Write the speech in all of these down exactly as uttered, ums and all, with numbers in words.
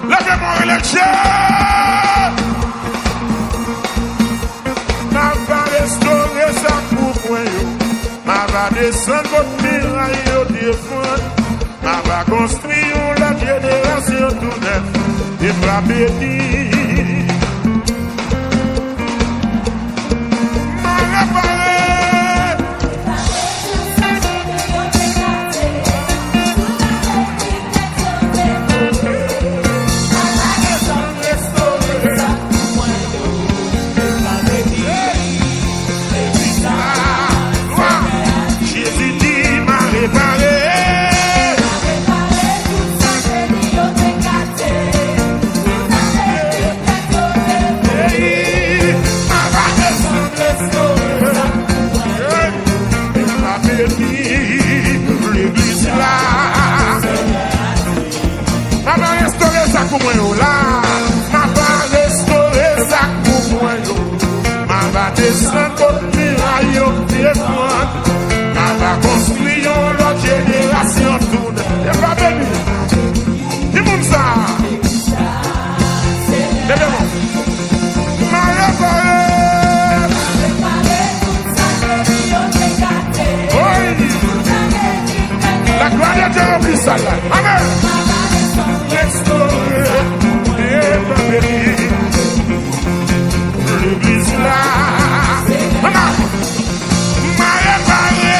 Leve men w, rele Dye! M ap restore sa k pou mwen yo. M ap desann kot miray yo te fann. M ap konstwi yon lòt jenerasyon tou nèf. E m va beni. M a repare. Jezi di, m a repare. Ey, m a pa desann restore. Ey, m a beni legliz la. M a pa restore sa k pou mwen yo la. M a pa restore sa k pou mwen yo. M a pa desann kot miray yo te fann. M a pa konstwi yon lòt jenerasyon tou nèf. E pa beni. Ki moun sa? Leve men w. M a repare. Wi. La gloire de Dieu remplit sa la. Amen. Restore. E pa beni. Legliz la. Amen. M a repare.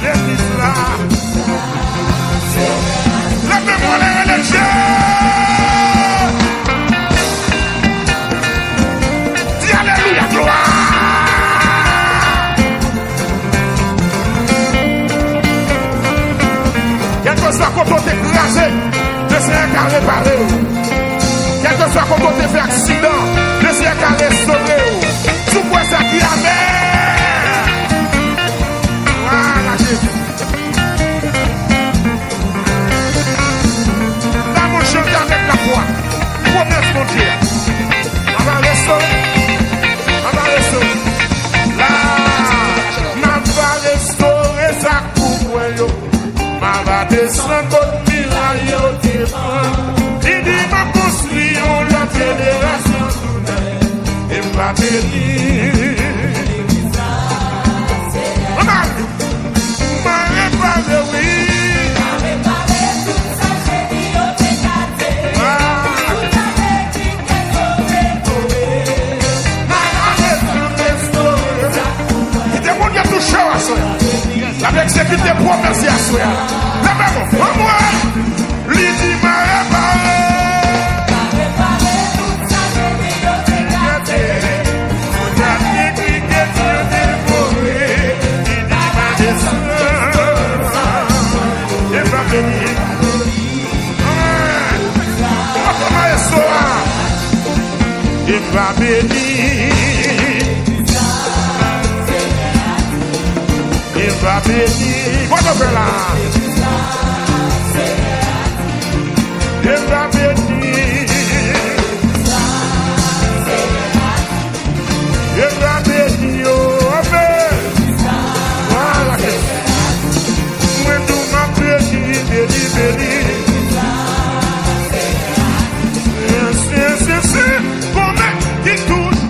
Legliz la. Leve men w, rele Dye! Di alelouya, glwa! Kèlkeswa kote w te kraze, Lesenyè ka repare w. Kèlkeswa kote w te fè aksidan, Lesenyè ka restore w. Si w kwè sa, di amèn. Glwa a Jezi. N ap chante avèk lafwa. Pwomès Bondye a. M a pa restore. M a pa restore. La, m a pa restore sa k pou mwen yo. M a pa desann kot miray yo te fann. Li di m ap konstwi yon lòt jenerasyon tou nèf. E m va beni. Amen. M a repare, wi. Ah. Kite Bondye touche w aswè. L ap egzekite pwomès li aswè a. Leve men w. Anmwe. Li di, m a repare. Tout sa ki krike ti yo devore. Li di, m a desann. E m va beni. Amen. Papa maestro a. E m va beni. E m va beni. Kote w fè la? E m va beni. E m va beni yo. Amen. Vwala. Mwen tou m ap beni, beni, beni. Se, se, se, se, kòmè ki touche.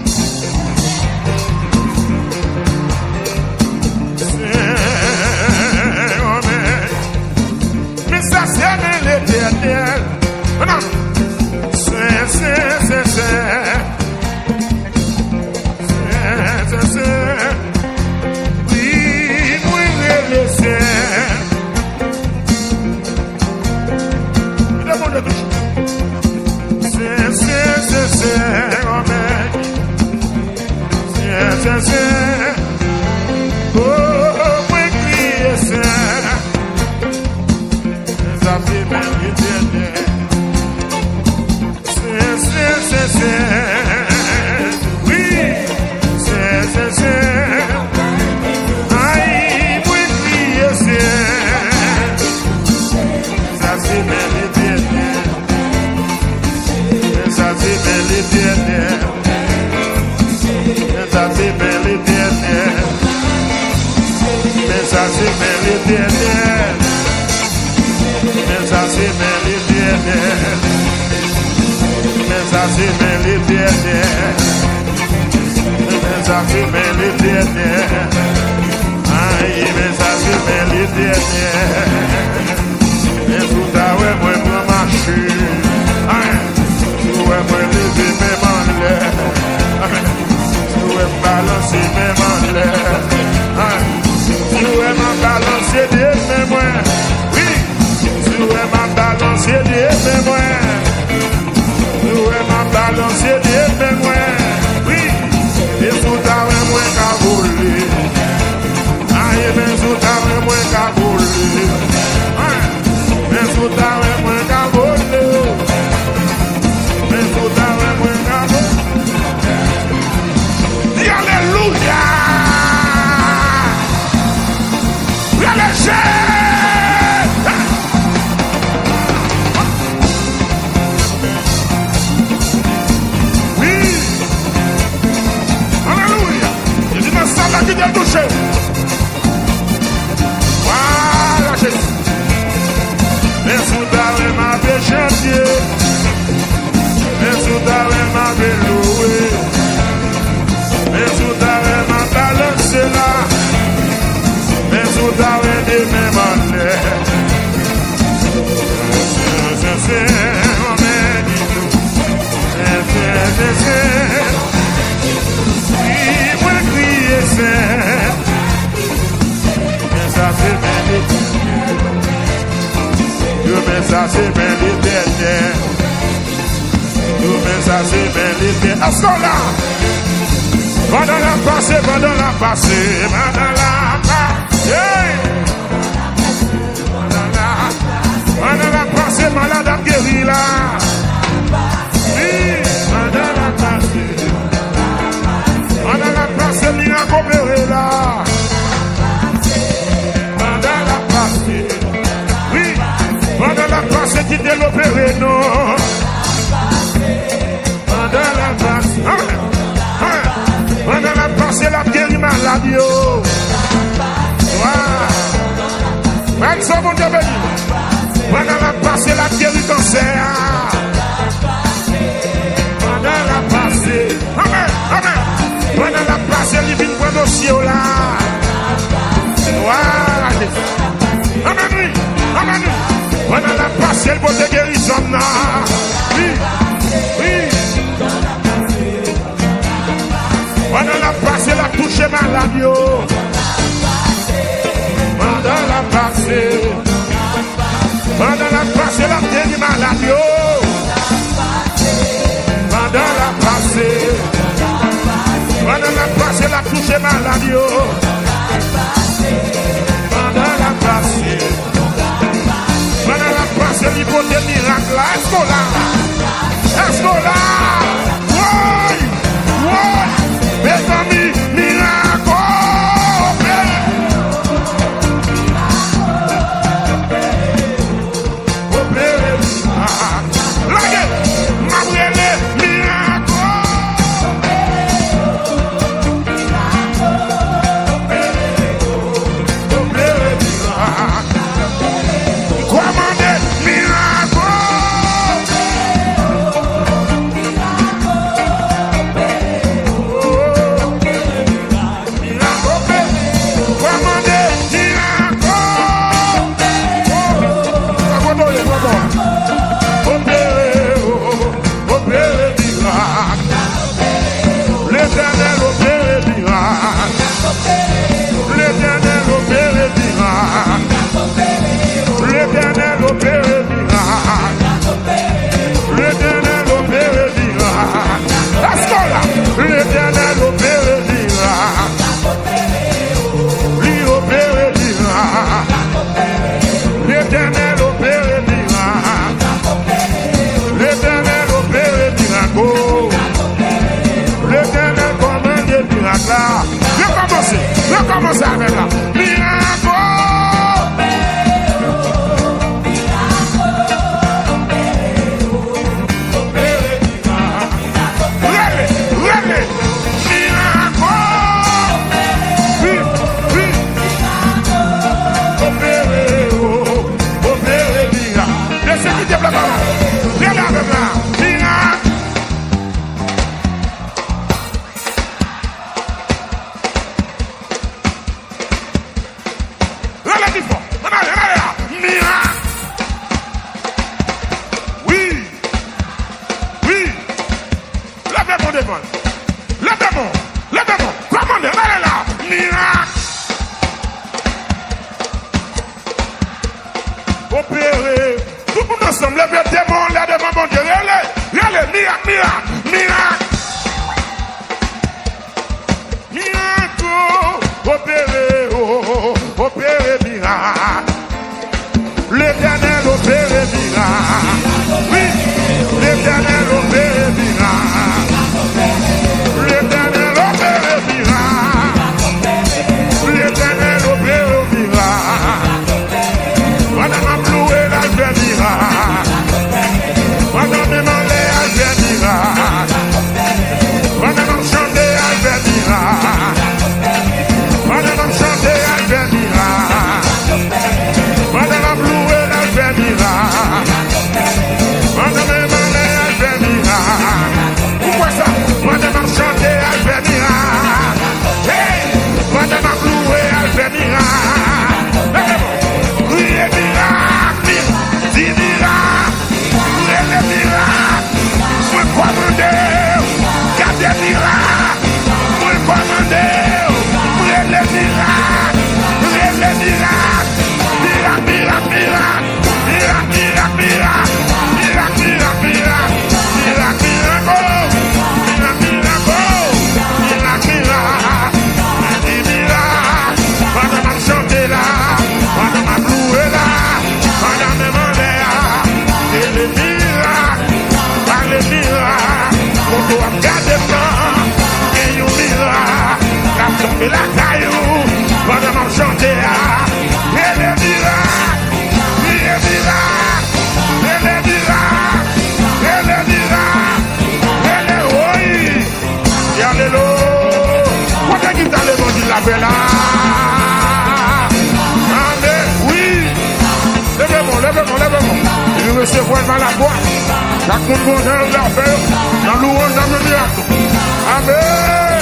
Se, kòmè. Men sa se men Letènèl. Amen. Sen, sen, sen, sen. Sen, sen, sen. Wi, mwen rele sen. Kite Bondye touche. Sen, sen, sen, sen, amen. Sen, sen, sen. Oh, mwen kriye sen. Sa se men Letènèl. Sen, sen, sen, sen. Wi. Se men Letènèl. Men sa se men Letènèl. Ay, men sa se men Letènèl. Men si w ta wè mwen pran machin. Ay, si w wè mwen leve men m anlè. Ay, si w wè m balanse men m anlè. Ay, si w wè m ap balanse de men mwen. Wi, si w wè m ap balanse de men mwen. Si w wè m ap balanse de men mwen, wi. Men si w ta wè mwen ka vole. Ay, men si w ta wè mwen ka vole. Ay, men si w ta wè mwen ka vole. Men si w ta wè mwen ka vole. Di alelouya! Rele Jezi! Wi. Alelouya. Li di nan sal la kite l touche. Vwala, Jezi. Men si w ta wè m ape chante. Men si w ta wè m ape louwe. Men si w ta wè m ap balanse la. Men si w ta wè de men m anlè. Se, se, se, se, men di tou. Se, se, se, se. Wi, mwen kriye, se. Men sa se men Letènèl. Yo, men sa se men Letènèl. Yo, men sa se men Letènèl. Èske w la? Pandan l ap pase, pandan l ap pase, pandan l ap pase. Hey! Pandan l ap pase, malad ap geri la. Wi, pandan l ap pase. Pandan l ap pase, mirak opere la. Pandan l ap pase. Wi, pandan l ap pase, kite l opere nou. Pandan l ap pase, hein, hein, pandan l ap pase, l ap geri malad yo. Wa. Mèt sa Bondye beni. Pandan l ap pase, l ap geri kansè a. Pandan l ap pase. Amèn, amèn. Pandan l ap pase, li vin pran dosye w la. Wa. Amèn, wi. Amèn, wi. Pandan l ap pase, l pote gerizon nan. Wi. Wi. Pandan l ap pase, l ap touche malad yo. Pandan l ap pase. Pandan l ap pase, l ap geri malad yo. Pandan l ap pase. Pandan l ap pase, l ap touche malad yo. Pandan l ap pase. Pandan l ap pase, li pote mirak la. Èske w la? Èske w la? Woy! Woy! Mezanmi, mirak opere! Opere mirak! Lage! M ap rele mirak! Opere mirak! Kòmande mirak! Ki ta levanjil la fè la? Amèn. Wi. Leve men w, leve men w, leve men w. Li resevwa l pa lafwa. Chak moun gon jan l fè yo. Nan louwanj, nan mirak. Amèn.